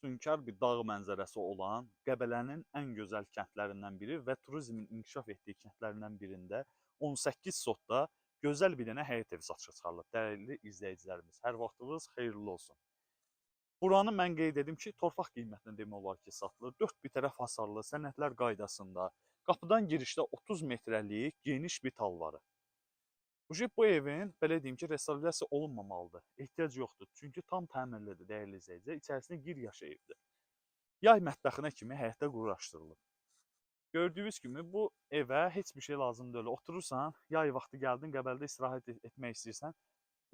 Füsunkar bir dağ mənzərəsi olan Qəbələnin ən gözəl kəndlərindən biri və turizmin inkişaf etdiyi kəndlərindən birində 18 sotda gözəl bir dənə həyət evi satışa çıxarılıb. Dəyərli izləyicilərimiz, hər vaxtınız xeyirli olsun. Buranı mən qeyd edim ki, torpaq qiymətinə demək olar ki, satılır. Dörd bir tərəf hasarlı, sənədlər qaydasında. Qapıdan girişdə 30 metrəlik geniş bir talvarı. Uje bu evin, belə deyim ki, restavrasiya olunmamalıdır. Ehtiyac yoxdur. Çünki tam təmirlidir, dəyərli izləyicilər. İçərisində gir yaşa evdir. Yay mətbəxinə kimi həyətdə quraşdırılıb. Gördüyünüz kimi bu evə heç bir şey lazım deyil. Oturursan, yay vaxtı gəldin, Qəbələdə istirahət etmək istəyirsən,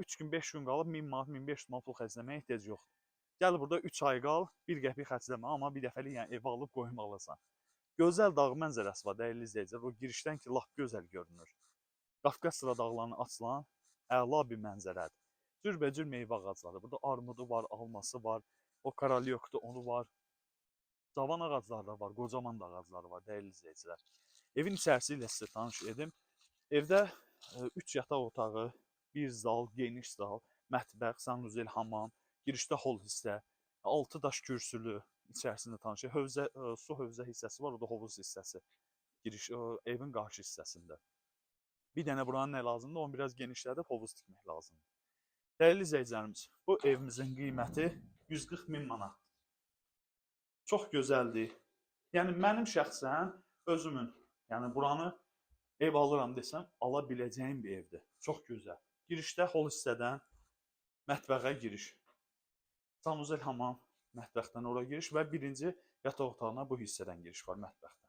3 gün, 5 gün qalıb 1000 manat, 1500 manat pul xərcləməyə ehtiyac yoxdur. Gəl burada 3 ay qal, bir qəpik xərcləmə, amma bir dəfəlik yəni evə alıb qoymalısan. Gözəl dağ mənzərəsi var, dəyərli izləyicilər. O girişdən ki, lap gözəl görünür. Qafqaz dağlarına açılan əla bir mənzərədir. Cürbəcür meyvə ağacları. Burada armudu var, alması var, o karalyokdur, onu var. Cavan ağaclar da var, qocaman da ağacları var, dəyərli izləyicilər. Evin içərisi ilə sizə tanış edim. Evdə 3 yataq otağı, bir zal, geniş zal, mətbəx, sanuzel, hamam, girişdə hol hissə, 6 daş kürsülü içərisində tanış. Hövzə, su hövzə hissəsi var, o da hovuz hissəsi. Giriş evin qarşı hissəsində. Bir dənə buranın nə lazımdır? Onu biraz genişlədib hovuz tikmək lazımdır. Dəyərli izləyicilərimiz, bu evimizin qiyməti 140 min manat. Çox gözəldir. Yəni mənim şəxsən özümün, yəni buranı ev alıram desəm, ala biləcəyim bir evdir. Çox gözəl. Girişdə hol hissədən mətbəxə giriş. Sanuzel, hamam, mətbəxdən ora giriş və birinci yataq otağına bu hissədən giriş var mətbəxdən.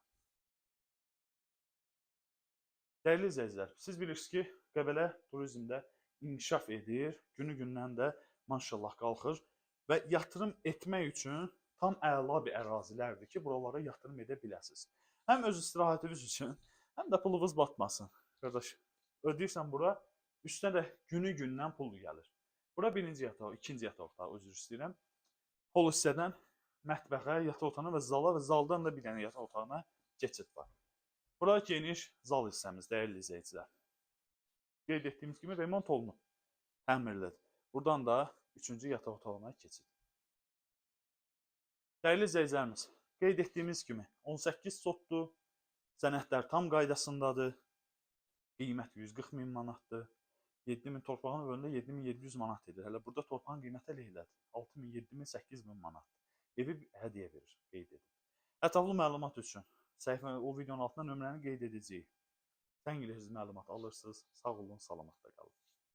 Dəyərli izləyicilər, siz bilirsiniz ki, Qəbələ turizmdə inkişaf edir, günü-gündən də maşallah qalxır və yatırım etmək üçün tam əla bir ərazilərdir ki, buralara yatırım edə biləsiniz. Həm öz istirahətiniz üçün, həm də pulunuz batmasın. Qardaş, ödəyirsən bura, üstünə də günü-gündən pul gəlir. Bura birinci yataq, ikinci yataq otağı, üzr istəyirəm. Hol hissədən mətbəxə, yataq otağına və zala və zaldan da bir dənə yataq otağına keçid var. Bura geniş zal hissəmiz, dəyərli izləyicilər. Qeyd etdiyimiz kimi remont olunub, təmirlidir. Buradan da üçüncü yataq otağına keçid. Dəyərli izləyicilərimiz, qeyd etdiyimiz kimi 18 sotdur, sənədlər tam qaydasındadır, qiymət 140 min manatdır. 7000 torpağın önündə 7700 manat edir. Hələ burada torpağın qiyməti elə elədir. 6000, 7000, 8000 manat. Evi hədiyyə verir, qeyd edib. Ətraflı məlumat üçün səhifə o videonun altına nömrəni qeyd edəcəyik. Zəng eləyirsiniz, məlumat alırsınız. Sağ olun, salamatda qalın.